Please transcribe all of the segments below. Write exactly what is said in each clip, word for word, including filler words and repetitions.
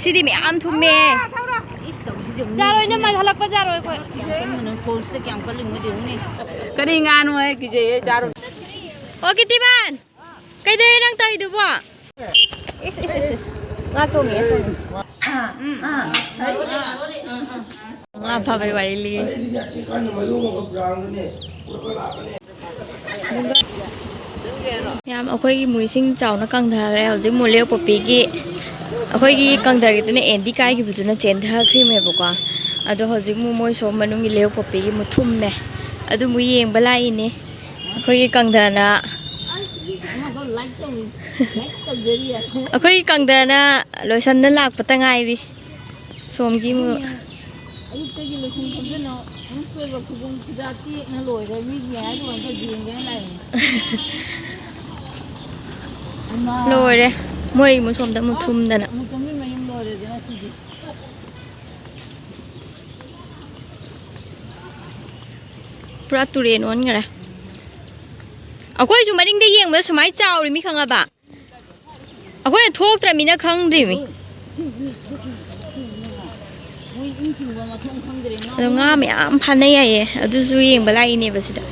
ꯁꯤꯗꯤ ꯃꯌꯥꯝ ꯊꯨꯝꯃꯦ꯫ ꯏꯁ, ꯇꯧꯔꯤꯁꯤꯗꯤ ꯌꯦꯡꯉꯨꯅꯦ꯫ ꯆꯥꯔꯣꯏ, ꯏꯅꯝꯃ, ꯍꯜꯂꯛꯄ ꯆꯥꯔꯣꯏ ꯑꯩꯈꯣꯏ꯫ ꯌꯥꯝ ꯀꯟꯅ ꯐꯣꯟꯁꯤꯗ ꯀꯌꯥꯝ ꯀꯜꯂꯤ ꯃꯣꯏꯗꯤ ꯌꯦꯡꯉꯨꯅꯦ꯫ ꯀꯔꯤ ꯉꯥꯅꯣ ꯍꯦ, ꯀꯤꯖꯩꯌꯦ, ꯆꯥꯔꯣꯏ꯫ ꯑꯣ, ꯀꯤꯇꯤꯃꯥꯟ! ꯀꯩꯗꯧꯔꯦ ꯅꯪ ꯇꯧꯔꯤꯗꯨꯕꯣ? ꯏꯁ, ꯏꯁ, ꯏꯁ, ꯏꯁ꯫ ꯉꯥ ꯊꯣꯡꯉꯦ, ꯊꯣꯡꯉꯦ꯫ ꯉꯥ ꯐꯥꯕꯩ ꯋꯥꯔꯤ ꯂꯤꯔꯤ꯫ ꯃꯌꯥꯝ ꯑꯩꯈꯣꯏꯒꯤ ꯃꯨꯏꯁꯤꯡ ꯆꯥꯎꯅ ꯀꯪꯊꯈ꯭ꯔꯦ꯫ ꯍꯧꯖꯤꯛ ꯃꯨ ꯂꯦꯛꯄꯣꯛꯄꯤꯒꯤ ꯑꯩꯈꯣꯏꯒꯤ ꯀꯪꯊꯈꯤꯗꯨꯅ ꯑꯦꯟꯗꯤ ꯀꯥꯏꯈꯤꯕꯗꯨꯅ ꯆꯦꯟꯊꯈ꯭ꯔꯤꯃꯦꯕꯀꯣ꯫ ꯑꯗꯣ ꯍꯧꯖꯤꯛ ꯃꯨ ꯃꯣꯏ ꯁꯣꯝ ꯃꯅꯨꯡꯒꯤ ꯂꯦꯛꯄꯣꯛꯄꯤꯒꯤ ꯃꯨ ꯊꯨꯝꯃꯦ꯫ ꯑꯗꯨ ꯃꯨ ꯌꯦꯡꯕ ꯂꯥꯛꯏꯅꯦ꯫ ꯑꯩꯈꯣꯏꯒꯤ ꯀꯪꯊꯅ ꯑꯩꯈꯣꯏꯒꯤ ꯀꯪꯊꯅ ꯂꯣꯏꯁꯟꯅ ꯂꯥꯛꯄꯇ ꯉꯥꯏꯔꯤ꯫ ꯁꯣꯝꯒꯤ ꯃꯨ-, ꯑꯌꯨꯛꯇꯒꯤ ꯂꯣꯏꯁꯟ ꯈꯣꯝꯖꯤꯟꯅ ꯑꯃꯨꯛ ꯀꯣꯏꯕ ꯈꯨꯗꯣꯡ ꯈꯨꯖꯥ ꯇꯦꯛꯅ ꯂꯣꯏꯔꯦ꯫ ꯃꯤꯒꯤ ꯍꯥꯏꯗꯣ ꯑꯝꯇ ꯌꯦꯡꯒꯦꯅ ꯂꯥꯛꯏꯅꯤ꯫ ꯏꯃꯥ꯫ ꯂꯣꯏꯔꯦ꯫ ꯃꯣꯏ ꯃꯨ ꯁꯣꯝꯗ ꯃꯨ ꯑ, ꯊꯨꯝꯗꯅ꯫ ꯑꯃꯨꯛꯇꯪꯒꯤ ꯃꯌꯨꯝ ꯂꯣꯏꯔꯦꯗꯅ ꯁꯤꯗꯤ꯫ ꯄꯨꯔꯥ ꯇꯨꯔꯦꯟ ꯑꯣꯟꯈꯔꯦ꯫ ꯑꯩꯈꯣꯏꯁꯨ ꯃꯅꯤꯡꯗ ꯌꯦꯡꯕꯗ ꯁꯨꯃꯥꯏꯅ ꯆꯥꯎꯔꯤ ꯃꯤ ꯈꯪꯉꯕ? ꯑꯩꯈꯣꯏꯅ ꯊꯣꯛꯇ꯭ꯔꯃꯤꯅ ꯈꯪꯗ꯭ꯔꯤꯃꯤ꯫ ꯑꯗꯣ ꯉꯥ ꯃꯌꯥꯝ ꯐꯥꯅꯩ ꯍꯥꯏꯌꯦ, ꯑꯗꯨꯁꯨ ꯌꯦꯡꯕ ꯂꯥꯛꯏꯅꯦꯕ ꯁꯤꯗ꯫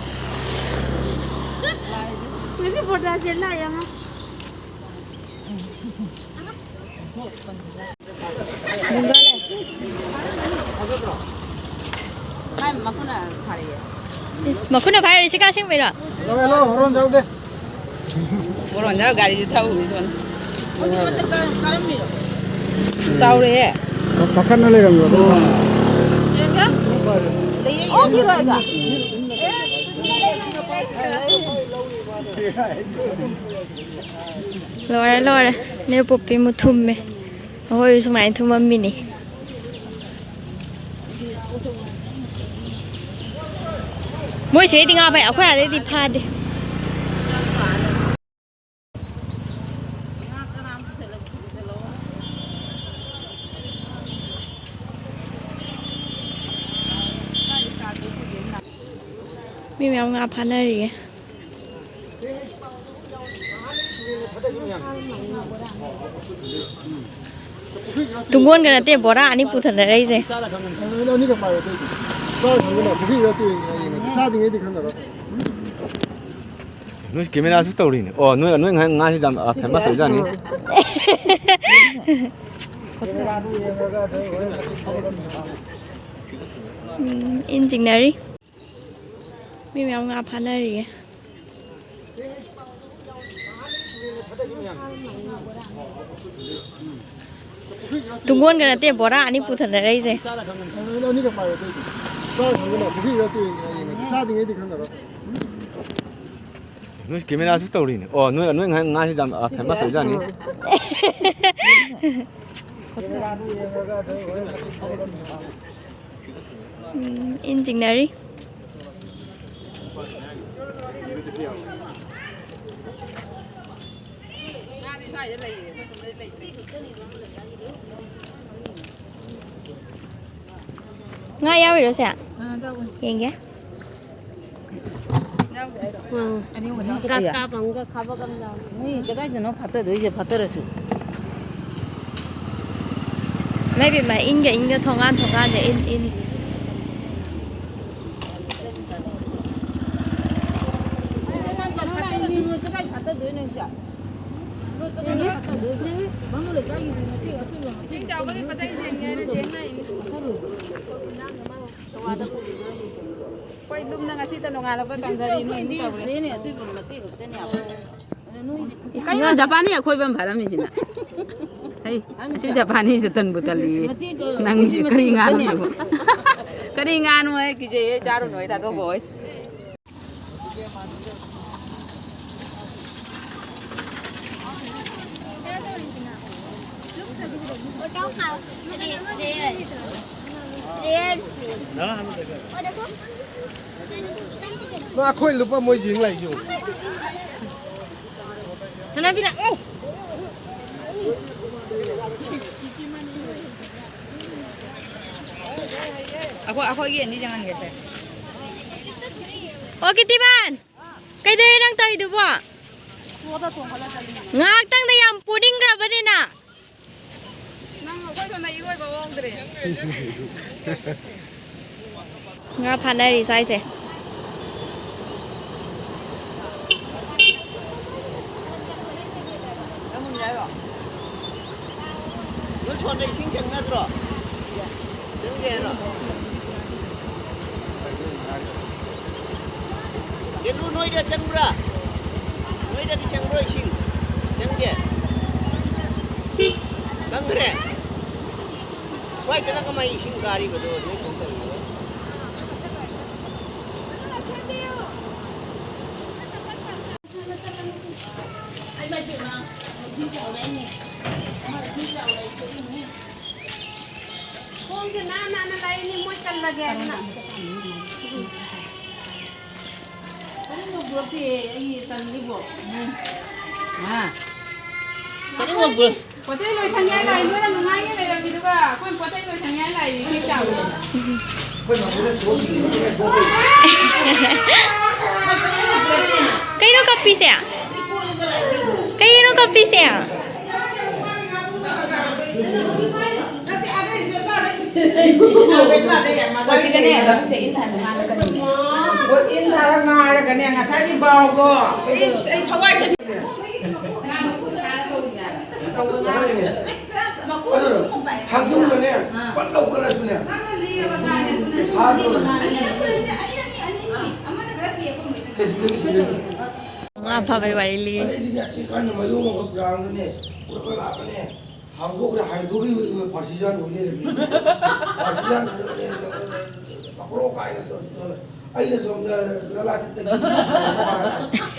ꯏꯁ, ꯃꯈꯨꯠꯅ ꯐꯥꯏꯔꯤ, ꯁꯤ ꯀꯥ ꯑꯁꯦꯡꯕꯩꯔꯣ? ꯂꯧꯔꯦ, ꯂꯧꯔꯦ, ꯍꯣꯔꯣꯟ ꯆꯥꯎꯗꯦ꯫ ꯍꯣꯔꯣꯟ ꯆꯥꯎ, ꯒꯥꯔꯤꯁꯦ ꯊꯧꯔꯤ ꯁꯣꯝꯗ꯫ ꯆꯥꯎꯔꯦꯍꯦ꯫ ꯀꯥ-, ꯀꯥꯈꯠꯅ ꯂꯩꯔꯝꯃꯦꯕ꯫ ꯂꯣꯏꯔꯦ, ꯂꯣꯏꯔꯦ꯫ ꯂꯦꯛꯄꯣꯛꯄꯤ ꯃꯨ ꯊꯨꯝꯃꯦ꯫ ꯑꯩꯈꯣꯏꯁꯨ ꯁꯨꯃꯥꯏꯅ ꯊꯨꯝꯃꯝꯃꯤꯅꯤ꯫ ꯃꯣꯏ ꯁꯤꯗꯩꯗꯤ ꯉꯥ ꯐꯥꯏ, ꯑꯩꯈꯣꯏ ꯑꯥꯗꯩꯗꯤ ꯐꯥꯗꯦ꯫ ꯃꯤ ꯃꯌꯥꯝ ꯉꯥ ꯐꯥꯅꯔꯤꯌꯦ꯫ ꯇꯨꯡꯒꯣꯟꯒ ꯅꯠꯇꯦ, ꯕꯣꯔꯥ ꯑꯅꯤ ꯄꯨꯊꯅꯔꯛꯏꯁꯦ꯫ ꯑꯗꯨ ꯑꯅꯤꯒ ꯄꯥꯏꯔꯣ, ꯑꯇꯩꯗꯤ꯫ ꯆꯥꯔ ꯊꯝꯒꯅꯣ, ꯄꯨꯈ꯭ꯔꯤꯔ ꯇꯨꯔꯦꯟꯒꯤꯔ ꯌꯦꯡꯉꯁꯤ꯫ ꯆꯥꯗ꯭ꯔꯤꯉꯩꯗꯤ ꯈꯪꯉꯔꯣꯏ꯫ ꯅꯣꯏ ꯀꯦꯃꯦꯔꯥꯁꯨ ꯇꯧꯔꯤꯅꯦ꯫ ꯑꯣ, ꯅꯣꯏ, ꯅꯣꯏ ꯉꯥ-, ꯉꯥꯁꯤ ꯌꯥꯝ, ꯑ, famous ꯑꯣꯏꯖꯥꯠꯅꯤ꯫ ꯎꯝ, ꯏꯟ ꯆꯤꯡꯅꯔꯤ꯫ ꯃꯤ ꯃꯌꯥꯝ ꯉꯥ ꯐꯥꯅꯔꯤꯌꯦ꯫ ꯇꯨꯡꯒꯣꯟꯒ ꯅꯠꯇꯦ, ꯕꯣꯔꯥ ꯑꯅꯤ ꯄꯨꯊꯅꯔꯛꯏꯁꯦ꯫ ꯑꯗꯨ ꯑꯅꯤꯒ ꯄꯥꯏꯔꯣ, ꯑꯇꯩꯗꯤ꯫ ꯆꯥꯔ ꯊꯝꯒꯅꯣ, ꯄꯨꯈ꯭ꯔꯤꯔ ꯇꯨꯔꯦꯟꯒꯤꯔ ꯌꯦꯡꯉꯁꯤ꯫ ꯆꯥꯗ꯭ꯔꯤꯉꯩꯗꯤ ꯈꯪꯉꯔꯣꯏ꯫ ꯅꯣꯏ ꯀꯦꯃꯦꯔꯥꯁꯨ ꯇꯧꯔꯤꯅꯦ꯫ ꯑꯣ, ꯅꯣꯏ, ꯅꯣꯏ ꯉꯥ-, ꯉꯥꯁꯤ ꯌꯥꯝ, ꯑ, famous ꯑꯣꯏꯖꯥꯠꯅꯤ꯫ ꯎꯝ, ꯏꯟ ꯆꯤꯡꯅꯔꯤ꯫ ꯉꯥ ꯌꯥꯎꯔꯤꯔꯣ ꯁꯦ? ꯌꯦꯡꯒꯦ꯫ ꯒ꯭ꯔꯥꯁ ꯀꯥꯞ ꯑꯃꯒ ꯈꯥꯕꯛ ꯑꯃ ꯌꯥꯎꯔꯤ꯫ ꯃꯤ ꯀꯗꯥꯏꯗꯅꯣ ꯐꯥꯠꯇꯗꯣꯏꯁꯦ, ꯐꯥꯠꯇꯔꯁꯨ꯫ ꯏꯃꯥꯏ ꯄꯦꯝꯃ, ꯏꯟꯒ ꯏꯟꯒ ꯊꯣꯡꯒꯥꯟ ꯊꯣꯡꯒꯥꯟꯗ ꯏꯟ, ꯏꯟ꯫ ꯀꯗꯥꯏ ꯐꯥꯠꯇꯗꯣꯏꯅꯣ ꯏꯆꯦ? ꯏꯁꯤꯡ ꯆꯥꯎꯕꯒꯤ ꯄꯣꯠꯆꯩ ꯌꯦꯡꯒꯦ ꯍꯥꯏꯅ ꯌꯦꯡ ꯂꯥꯛꯏꯅꯤ꯫ ꯑꯩꯈꯣꯏ ꯂꯨꯝꯅ ꯉꯁꯤꯇ ꯅꯣꯡꯉꯥꯜꯂꯛꯄ ꯀꯪꯊꯔꯤ, ꯅꯣꯏ ꯑꯅꯤ ꯇꯧꯔꯦ꯫ ꯀꯩꯅꯣ ꯖꯄꯥꯟꯅꯤ ꯑꯈꯣꯏꯕ ꯑꯃ ꯐꯥꯔꯝꯃꯤꯁꯤꯅ? ꯍꯩ, ꯁꯤ ꯖꯄꯥꯟꯅꯤꯁꯦ ꯇꯟꯕꯨ ꯇꯜꯂꯤꯌꯦ꯫ ꯅꯪꯁꯦ ꯀꯔꯤ ꯉꯥꯅꯣ? ꯀꯔꯤ ꯉꯥꯅꯣ ꯍꯥꯏ ꯀꯤꯖꯩꯌꯦ, ꯆꯥꯔꯨꯅꯨ, ꯑꯩ ꯊꯥꯗꯣꯛꯈꯣ ꯍꯣꯏ꯫ ꯅꯪ ꯑꯩꯈꯣꯏ ꯂꯨꯞꯄ ꯃꯣꯏ ꯌꯦꯡ ꯂꯥꯛꯏꯁꯦ ꯌꯦꯡꯉꯨ꯫ ꯁꯅꯥꯕꯤ ꯂꯥꯛꯑꯣ꯫ ꯑꯩꯈꯣꯏ, ꯑꯩꯈꯣꯏꯒꯤ ꯑꯅꯤ ꯆꯪꯍꯟꯒꯦꯁꯦ꯫ ꯑꯣ, ꯀꯤꯇꯤꯃꯥꯟ! ꯀꯩꯗꯧꯔꯦ ꯅꯪ ꯇꯧꯔꯤꯗꯨꯕꯣ? ꯉꯥꯏꯍꯥꯛꯇꯪꯗ ꯌꯥꯝ ꯄꯨꯅꯤꯡꯈ꯭ꯔꯕꯅꯤꯅ꯫ ꯉꯥ ꯐꯥꯅꯔꯤ ꯁ꯭ꯋꯥꯏꯁꯦ꯫ ꯅꯣꯏ ꯁꯣꯝꯗ ꯏꯁꯤꯡ ꯆꯪꯅꯗ꯭ꯔꯣ? ꯆꯪꯗꯦ ꯍꯥꯏꯔꯣ? ꯀꯩꯅꯣ, ꯅꯣꯏꯗ ꯆꯪꯕ꯭ꯔꯥ? ꯅꯣꯏꯗꯗꯤ ꯆꯪꯕ꯭ꯔꯣ ꯏꯁꯤꯡ? ꯆꯪꯗꯦ? ꯆꯪꯈ꯭ꯔꯦ? ꯁ꯭ꯋꯥꯏꯗꯅ ꯀꯃꯥꯏ ꯏꯁꯤꯡ ꯀꯥꯔꯤꯕꯗꯣ? ꯅꯣꯏ ꯊꯣꯛꯇꯕꯅꯤꯅ꯫ ꯈꯣꯡꯁꯦ ꯅꯥꯟ ꯅꯥꯟꯅ ꯂꯩꯅꯤ, ꯃꯣꯏ ꯀꯜꯂꯒꯦ ꯍꯥꯏꯗꯅ꯫ ꯀꯔꯤꯅꯣ ꯄꯨꯔꯛꯇꯦ, ꯑꯩ ꯇꯜꯂꯤꯕꯣ꯫ ꯍꯥ? ꯀꯔꯤꯅꯣ ꯄꯨꯔꯛ- ꯄꯣꯠ ꯆꯩ ꯂꯣꯏꯁꯟꯉꯦ ꯂꯥꯛꯏ, ꯅꯣꯏꯅ ꯅꯨꯡꯉꯥꯏꯅ ꯂꯩꯔꯝꯃꯤꯗꯨꯒ ꯑꯩꯈꯣꯏ ꯄꯣꯠ ꯆꯩ ꯂꯣꯏꯁꯟꯉꯦ ꯂꯥꯛꯏ, ꯏꯁꯤꯡ ꯆꯥꯕꯗ꯫ ꯀꯩꯅꯣ ꯀꯞꯄꯤꯁꯦ? ꯀꯩꯅꯣ ꯀꯞꯄꯤꯁꯦ? ꯁꯤꯒꯅꯦ, ꯂꯧꯕꯨꯛꯁꯦ ꯏꯟ ꯊꯥꯔꯒ ꯉꯥꯏꯔꯒꯅꯤ꯫ ꯍꯣꯏ, ꯏꯟ ꯊꯥꯔꯒ ꯉꯥꯏꯔꯒꯅꯦ, ꯉꯁꯥꯏꯒꯤ ꯕꯥꯎꯗꯣ꯫ ꯏꯁ, ꯑꯩ ꯊꯋꯥꯏꯁꯦ꯫ ꯑꯗꯨ ꯈꯥꯡꯖꯧꯅꯅꯦ, ꯄꯠ ꯂꯧꯈꯠꯂꯁꯨꯅꯦ, ꯐꯥꯗꯧꯔꯦ꯫ ꯁꯦ, ꯁꯤꯗꯒꯤ, ꯁꯤꯗꯒꯤ꯫ ꯉꯥ ꯐꯥꯕꯩ ꯋꯥꯔꯤ ꯂꯤꯔꯤ꯫ ꯑꯗꯩꯗꯤ ꯑꯁꯤ ꯀꯥꯟꯗ ꯃꯌꯣꯡ ꯑꯃ ꯒ꯭ꯔꯥꯎꯟꯗꯅꯦ ꯄꯨꯔꯛꯑ ꯂꯥꯛꯄꯅꯦ꯫ ꯍꯥꯡꯗꯣꯛꯈ꯭ꯔꯦ, ꯍꯥꯏꯗꯣꯛꯈ꯭ꯔꯤꯕ ꯄꯥꯔꯁꯤꯖꯥꯟ ꯑꯣꯏ ꯂꯩꯔꯝꯃꯦ꯫ ꯄꯥꯔꯁꯤꯖꯥꯟ ꯑꯣꯏ ꯂꯩꯔꯝꯃꯦ꯫ ꯄꯀ꯭ꯔꯣ ꯀꯥꯏꯅ ꯆꯠ-, ꯆꯠ-, ꯑꯩꯅ ꯁꯣꯝꯗ ꯂꯂꯥ ꯆꯠꯇꯒꯤ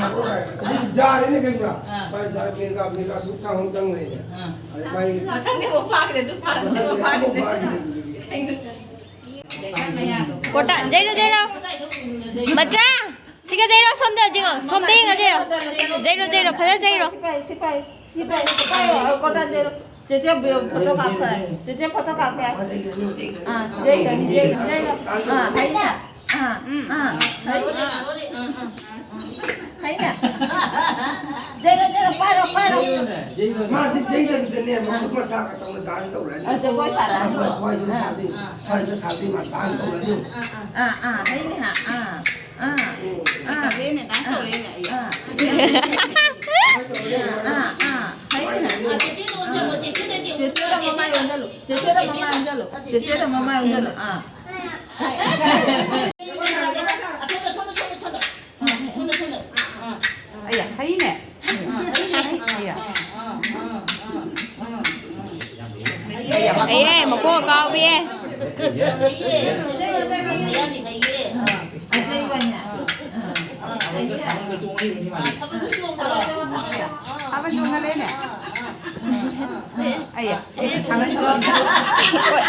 ꯄꯀ꯭ꯔꯣ ꯀꯥꯏ꯫ ꯑꯗꯨꯁꯨ ꯖꯥꯔꯦꯅꯦ ꯈꯪꯕ꯭ꯔꯥ? ꯑꯥ꯫ ꯃꯥꯏ ꯖꯥꯔ ꯃꯦꯟꯒꯥ, ꯃꯦꯟꯒꯥ ꯁꯨꯛ ꯆꯥꯡ ꯑꯃ ꯆꯪ ꯂꯩꯅꯦ꯫ ꯑꯥ꯫ ꯑꯗꯩ ꯃꯥꯏ ꯃꯊꯪꯗꯤ ꯑꯃꯨꯛ ꯐꯥꯈ꯭ꯔꯦ, ꯑꯗꯨ ꯐꯥꯈ꯭ꯔꯦ, ꯑꯃꯨꯛ ꯐꯥꯈ꯭ꯔꯦ꯫ ꯐꯥꯈꯤꯗꯦ꯫ ꯀꯣꯇꯥ, ꯖꯩꯅꯣ, ꯖꯩꯅꯣ꯫ ꯃꯆꯥ! ꯁꯤꯒ ꯖꯩꯅꯣ, ꯁꯣꯝꯗ ꯌꯦꯡꯉꯣ, ꯁꯣꯝꯗ ꯌꯦꯡꯉꯣ, ꯖꯩꯅꯣ꯫ ꯖꯩꯅꯣ, ꯖꯩꯅꯣ, ꯐꯖꯅ ꯖꯩꯅꯣ꯫ ꯁꯤꯄꯥꯏ, ꯁꯤꯄꯥꯏ, ꯁꯤꯄꯥꯏ, ꯁꯤꯄꯥꯏ, ꯑ, ꯀꯣꯇꯥꯟ ꯖꯩꯅꯣ꯫ ꯆꯦꯆꯦ ꯕꯤ-, ꯐꯣꯇꯣ ꯀꯥꯞꯈ꯭ꯔꯦ꯫ ꯆꯦꯆꯦ ꯐꯣꯇꯣ ꯀꯥꯞꯈ꯭ꯔꯦ꯫ ꯑꯥ, ꯖꯩꯒꯅꯤ, ꯖꯩꯒꯅꯤ, ꯖꯩꯅꯣ꯫ ꯑꯥ, ꯍꯩꯅ꯫ ꯑꯥ, ꯑꯥ, ꯍꯩꯅ꯫ ꯍꯩꯅ꯫ ꯖꯩꯅꯣ, ꯖꯩꯅꯣ, ꯄꯥꯏꯔꯣ꯫ ꯃꯥꯗꯤ ꯌꯩꯗꯕꯤꯗꯅꯦ, ꯃꯈꯨꯠ ꯃꯁꯥ ꯈꯛꯇꯪꯅ ꯗꯥꯟꯁ ꯇꯧꯔꯅꯤ꯫ ꯑ, ꯖꯒꯣꯏ ꯁꯥꯔꯛꯑꯅꯤ꯫ ꯁ꯭ꯋꯥꯏꯁꯤꯗ ꯁꯥꯗꯣꯏ, ꯁ꯭ꯋꯥꯏꯗ ꯁꯥꯗꯣꯏ ꯃꯥ ꯗꯥꯟꯁ ꯇꯧꯔꯅꯤ꯫ ꯑꯥ, ꯑꯥ, ꯍꯩꯅꯦ, ꯍꯥ, ꯑꯥ, ꯑꯥ, ꯑꯥ, ꯇꯧꯔꯦꯅꯦ, ꯗꯥꯟꯁ ꯇꯧꯔꯦꯅꯦ, ꯑꯩ꯫ ꯑꯥ, ꯑꯥ, ꯑꯥ, ꯍꯩꯅꯦ, ꯍꯥ, ꯑꯥ, ꯑꯥ, ꯆꯦꯆꯦꯗ ꯑꯣꯟꯁꯤꯜꯂꯣ, ꯆꯦꯆꯦꯗ ꯆꯦꯆꯦꯗ ꯃꯃꯥꯏ ꯑꯣꯟꯁꯤꯜꯂꯣ, ꯆꯦꯆꯦꯗ ꯃꯃꯥꯏ ꯑꯣꯟꯁꯤꯜꯂꯣ, ꯆꯦꯆꯦꯗ ꯃꯃꯥꯏ ꯑꯣꯟꯁꯤꯜꯂꯣ, ꯑꯥ꯫ ꯑꯁꯣꯝꯗ, ꯑꯁꯣꯝꯗ, ꯑꯁꯣꯝꯗ, ꯑꯁꯣꯝꯗ꯫ ꯑꯌꯥ, ꯍꯩꯅꯦ꯫ ꯑꯌꯥ꯫ ꯑꯦ, ꯃꯀꯣꯛ ꯀꯥꯎꯕꯤꯌꯦ꯫ ꯊꯥꯕꯜ ꯆꯣꯡꯍꯜꯂꯦꯅꯦ꯫ ꯑꯌꯥ, ꯊꯥꯕꯜ ꯆꯣꯡꯍꯜꯂꯦ꯫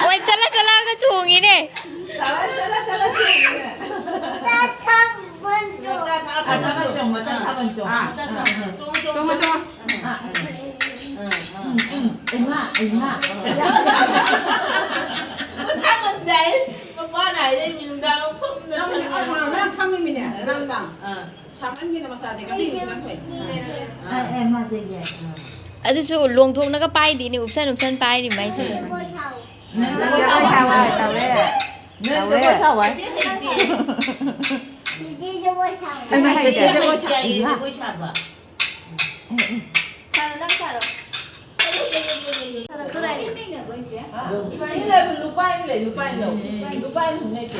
ꯑꯣꯏ, ꯆꯠꯂ ꯆꯠꯂꯒ ꯆꯣꯡꯉꯤꯅꯦ꯫ ꯊꯥꯕꯜ ꯆꯣꯡꯉꯣ, ꯊꯥꯕꯜ ꯆꯣꯡꯉꯣ꯫ ꯆꯣꯡꯉꯣ, ꯆꯣꯡꯉꯣ꯫ ꯏꯃꯥ, ꯏꯃꯥ꯫ ꯃꯁꯥ ꯉꯝꯗꯦ꯫ ꯃꯄꯥꯅ ꯍꯥꯏꯔꯛꯏ, ꯅꯨꯡꯗꯥꯡ ꯐꯝꯅ ꯅꯪ ꯁꯪꯉꯦ꯫ ꯌꯥꯝ ꯁꯪꯉꯤꯃꯤꯅꯦ, ꯅꯨꯡꯗꯥꯡ꯫ ꯑꯥ꯫ ꯁꯥꯃꯟꯒꯤꯅ ꯃꯆꯥꯗꯤ ꯉꯁꯤꯗꯤ ꯈꯤꯇꯪ ꯐꯩ꯫ ꯑꯦ, ꯑꯦ, ꯃꯥ ꯆꯦ, ꯆꯦ꯫ ꯑꯗꯨꯁꯨ ꯂꯣꯡꯊꯣꯛꯅꯒ ꯄꯥꯏꯗꯦꯅꯦ, ꯎꯞꯁꯟ ꯎꯞꯁꯟ ꯄꯥꯏꯔꯤ ꯃꯥꯏꯁꯦ꯫ ꯅꯪ ꯖꯒꯣꯏ ꯁꯥꯎ ꯍꯥꯏ ꯇꯧꯋꯦ꯫ ꯅꯪ ꯇꯧꯋꯦ꯫ ꯖꯒꯣꯏ ꯁꯥꯎ ꯍꯥꯏ꯫ ꯆꯦꯆꯦ ꯍꯩꯇꯦ꯫ ꯆꯦꯆꯦ ꯖꯒꯣꯏ ꯁꯥꯎ꯫ ꯍꯩꯃꯥ, ꯆꯦꯆꯦ ꯆꯦꯆꯦ ꯖꯒꯣꯏ ꯍꯩꯇꯦ ꯁꯥꯎ꯫ ꯍꯥꯏꯌꯦ, ꯖꯒꯣꯏ ꯁꯥꯕ꯫ ꯁꯥꯔꯣ, ꯅꯪ ꯁꯥꯔꯣ꯫ ꯏꯕꯥꯅꯤ ꯂꯩꯕ ꯂꯨꯄꯥ ꯑꯩꯅ ꯂꯩ, ꯂꯨꯄꯥ ꯑꯩꯅ ꯂꯧ꯫ ꯂꯨꯄꯥ ꯑꯩꯅ ꯍꯨꯟꯅꯩꯁꯦ꯫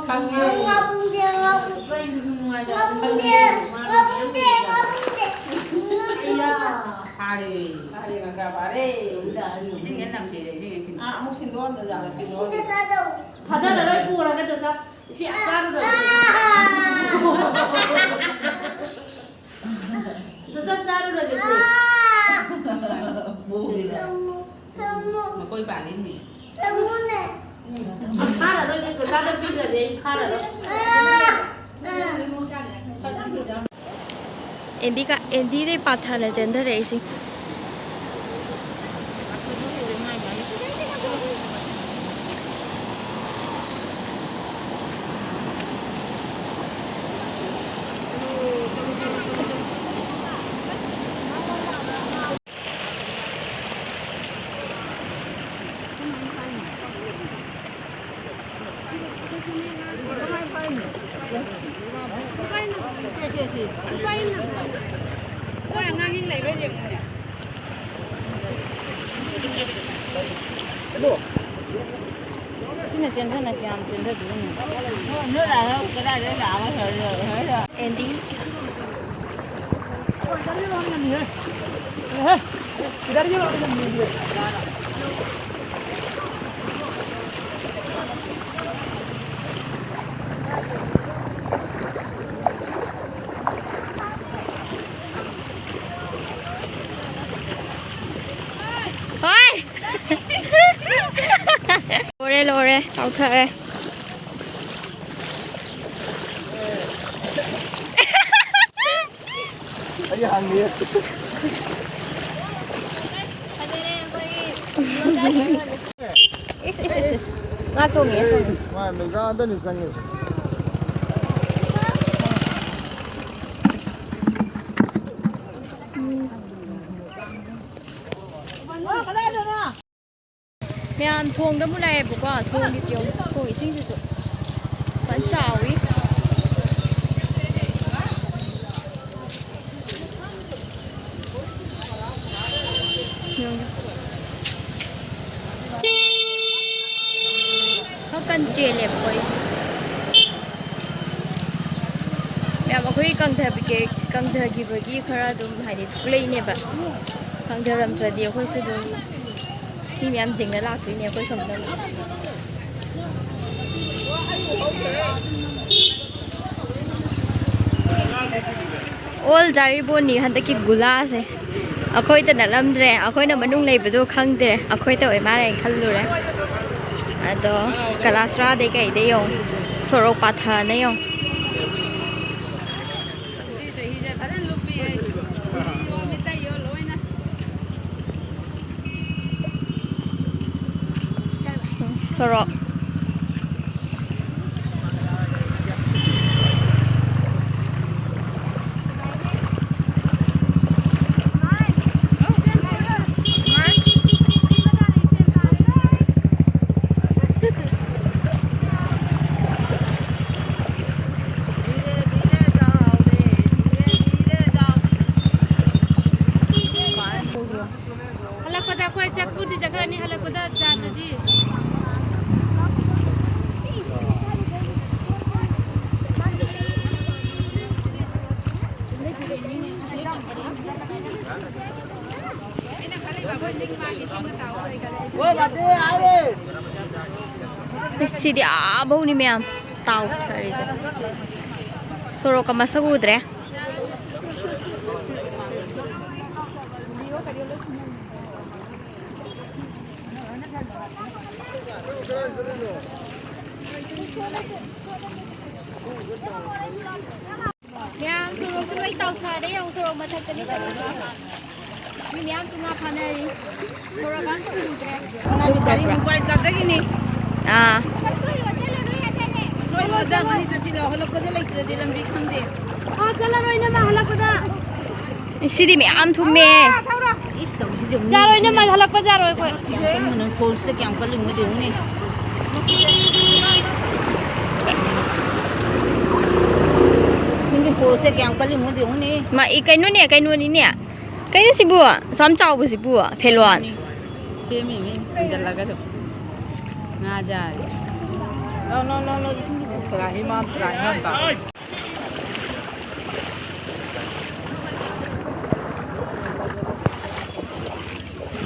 ꯈꯪꯉꯦ꯫ ꯉꯥꯕꯨꯝꯗꯦ, ꯉꯥꯕꯨꯝ-, ꯉꯥꯕꯨꯝꯗꯦ, ꯉꯥꯕꯨꯝꯗꯦ꯫ ꯐꯥꯔꯦ꯫ ꯐꯥꯔꯦ, ꯉꯀ꯭ꯔꯥ ꯐꯥꯔꯦ꯫ ꯏꯁꯤꯡ ꯍꯦꯟꯅ ꯅꯝꯊꯤꯔꯦ, ꯏꯁꯤꯡ ꯍꯦꯟꯅ ꯁꯤꯟꯗꯣꯛꯑꯣ꯫ ꯑꯥ, ꯑꯃꯨꯛ ꯁꯤꯟꯗꯣꯛꯍꯟꯗ ꯌꯥꯔꯣꯏ, ꯁꯤꯟꯗꯣꯛꯍꯟꯗ꯫ ꯊꯥꯗꯔꯔꯣꯏ, ꯄꯨꯔꯒ ꯑꯗꯨ ꯆꯥ-, ꯁꯤ ꯆꯥꯔꯨꯔꯣ꯫ ꯑꯗꯨ ꯆꯥꯛ ꯆꯥꯔꯨꯔꯒꯦ, ꯁꯤ꯫ ꯃꯀꯣꯏ ꯄꯥꯜꯂꯤꯅꯦ꯫ ꯐꯥꯔꯔꯣꯏ, ꯑꯗꯨ ꯆꯥꯛ ꯄꯤꯗ꯭ꯔꯗꯤ ꯑꯩ ꯐꯥꯔꯔꯣꯏ꯫ ꯑꯦꯟꯗꯤ ꯀ-, ꯑꯦꯟꯗꯤꯗꯩ ꯄꯥꯊꯅ ꯆꯦꯟꯊꯔꯛꯏꯁꯤ꯫ ꯃꯣꯏ ꯑꯉꯥꯡꯁꯤꯡ ꯂꯩꯕ꯭ꯔꯥ ꯌꯦꯡꯉꯨꯅꯦ꯫ ꯁꯤꯅ ꯆꯦꯟꯊꯅ ꯀꯌꯥꯝ ꯆꯦꯟꯊꯗꯣꯏꯅꯣ? ꯑꯦꯟꯗꯤ꯫ ꯍꯣꯏ꯫ ꯂꯣꯏꯔꯦ, ꯂꯣꯏꯔꯦ, ꯀꯥꯎꯊꯔꯦ꯫ ꯑꯩ ꯍꯪꯉꯦ꯫ ꯏꯁ, ꯏꯁ, ꯏꯁ, ꯏꯁ꯫ ꯉꯥ ꯆꯣꯡꯉꯦ, ꯆꯣꯡꯉꯦ꯫ ꯃꯥ ꯃꯦꯒꯥꯗꯅꯤ ꯆꯪꯉꯤꯁꯦ꯫ ꯃꯌꯥꯝ ꯊꯣꯡꯗ ꯑꯃꯨꯛ ꯂꯥꯛꯑꯦꯕꯀꯣ꯫ ꯊꯣꯡꯒꯤ ꯌꯦꯡꯉꯨ, ꯊꯣꯡ ꯏꯁꯤꯡꯁꯤꯁꯨ ꯐꯖꯅ ꯆꯥꯎꯏ꯫ ꯌꯦꯡꯉꯨ꯫ ꯈꯔ ꯀꯟ ꯆꯦꯜꯂꯦꯕꯀꯣ ꯑꯩꯁꯦ꯫ ꯃꯌꯥꯝ ꯑꯩꯈꯣꯏ ꯀꯪꯊꯕꯤꯒꯦ-, ꯀꯪꯊꯈꯤꯕꯒꯤ ꯈꯔ ꯑꯗꯨꯝ ꯍꯥꯏꯗꯤ ꯊꯣꯛꯂꯛꯏꯅꯦꯕ꯫ ꯀꯪꯊꯔꯝꯗ꯭ꯔꯗꯤ ꯑꯩꯈꯣꯏꯁꯨ ꯑꯗꯨꯝ ꯃꯤ ꯃꯌꯥꯝ ꯆꯤꯡꯅ ꯂꯥꯛꯇꯣꯏꯅꯦ ꯑꯩꯈꯣꯏ ꯁꯣꯝꯗ꯫ ꯑꯣꯜ ꯖꯥꯔꯤꯕꯣꯟꯅꯤ ꯍꯟꯗꯛꯀꯤ ꯒꯨꯂꯥꯁꯦ꯫ ꯑꯩꯈꯣꯏꯗ ꯅꯠꯂꯝꯗ꯭ꯔꯦ, ꯑꯩꯈꯣꯏꯅ ꯃꯅꯨꯡ ꯂꯩꯕꯗꯣ ꯈꯪꯗꯦ, ꯑꯩꯈꯣꯏꯗ ꯑꯣꯏ ꯃꯥꯜꯂꯦ ꯈꯜꯂꯨꯔꯦ꯫ ꯑꯗꯣ ꯀꯂꯥꯁꯔꯥꯗꯩ ꯀꯩꯗꯩ ꯌꯦꯡꯉꯨ, ꯁꯣꯔꯣꯛ ꯄꯥꯊꯅ ꯌꯦꯡꯉꯨ꯫ ꯁꯣꯔꯣꯛ꯫ ꯍꯜꯂꯛꯄꯗ ꯑꯩꯈꯣꯏ ꯆꯠꯄꯨꯗꯤ ꯆꯠꯈ꯭ꯔꯅꯤ, ꯍꯜꯂꯛꯄꯗ ꯆꯥꯗꯗꯤ꯫ ꯁꯤꯗꯤ ꯑꯥꯐꯧꯅꯤ ꯃꯌꯥꯝ ꯇꯥꯎꯊꯔꯤꯁꯦ꯫ ꯁꯣꯔꯣꯛꯀ ꯃꯁꯛ ꯎꯗ꯭ꯔꯦ꯫ ꯃꯌꯥꯝ ꯁꯣꯔꯣꯛꯁꯨ ꯂꯣꯏ ꯇꯥꯎꯊꯔꯦ꯫ ꯌꯦꯡꯉꯨ, ꯁꯣꯔꯣꯛ ꯃꯊꯛꯇꯅꯤ ꯇꯧꯔꯤꯁꯦ꯫ ꯃꯤ ꯃꯌꯥꯝꯁꯨ ꯉꯥ ꯐꯥꯅꯔꯤ꯫ ꯁꯣꯔꯣꯛ ꯑꯝꯇ ꯎꯗ꯭ꯔꯦ꯫ ꯒꯥꯔꯤ ꯃꯣꯕꯥꯏꯜ ꯀꯥꯖꯒꯤꯅꯤ꯫ ꯑꯥ꯫ ꯁꯣꯏ ꯂꯣꯏꯖꯥ ꯃꯅꯤ ꯆꯠꯁꯤꯜꯂꯣ꯫ ꯍꯜꯂꯛꯄꯗ ꯂꯩꯇ꯭ꯔꯗꯤ ꯂꯝꯕꯤ ꯈꯪꯗꯦ꯫ ꯑꯥ, ꯆꯠꯂꯔꯣꯏ ꯏꯅꯝꯃ ꯍꯜꯂꯛꯄꯗ꯫ ꯁꯤꯗꯤ ꯃꯌꯥꯝ ꯊꯨꯝꯃꯦ꯫ ꯏꯁ, ꯇꯧꯔꯤꯁꯤꯗꯤ ꯌꯦꯡꯉꯨꯅꯦ꯫ ꯆꯥꯔꯣꯏ ꯏꯅꯝꯃ ꯍꯜꯂꯛꯄ ꯆꯥꯔꯣꯏ ꯑꯩꯈꯣꯏ꯫ ꯐꯣꯜꯁꯤꯗ ꯀꯌꯥꯝ ꯀꯜꯂꯤ ꯃꯣꯏꯗꯤ ꯌꯦꯡꯉꯨꯅꯦ꯫ ꯏꯁꯤꯡꯒꯤ ꯐꯣꯔꯁꯁꯦ ꯀꯌꯥꯝ ꯀꯜꯂꯤ ꯃꯣꯏꯗꯤ ꯌꯦꯡꯉꯨꯅꯦ꯫ ꯃꯥ, ꯏ, ꯀꯩꯅꯣꯅꯦ, ꯀꯩꯅꯣꯅꯤꯅꯦ꯫ ꯀꯩꯅꯣ ꯁꯤꯕꯨ? ꯑꯁꯨꯛ ꯌꯥꯝ ꯆꯥꯎꯕꯁꯤꯕꯨ? ꯐꯦꯂꯣꯟ꯫ ꯁꯦꯝꯃꯤꯃꯤ, ꯊꯤꯟꯖꯜꯂꯒ ꯑꯗꯨꯝ꯫ ꯉꯥ ꯖꯥꯔꯤ꯫ ꯂꯥꯎ, ꯂꯥꯎ, ꯂꯥꯎ, ꯂꯥꯎ, ꯏꯁꯤꯡꯒꯤ ꯐꯣꯔꯁ꯫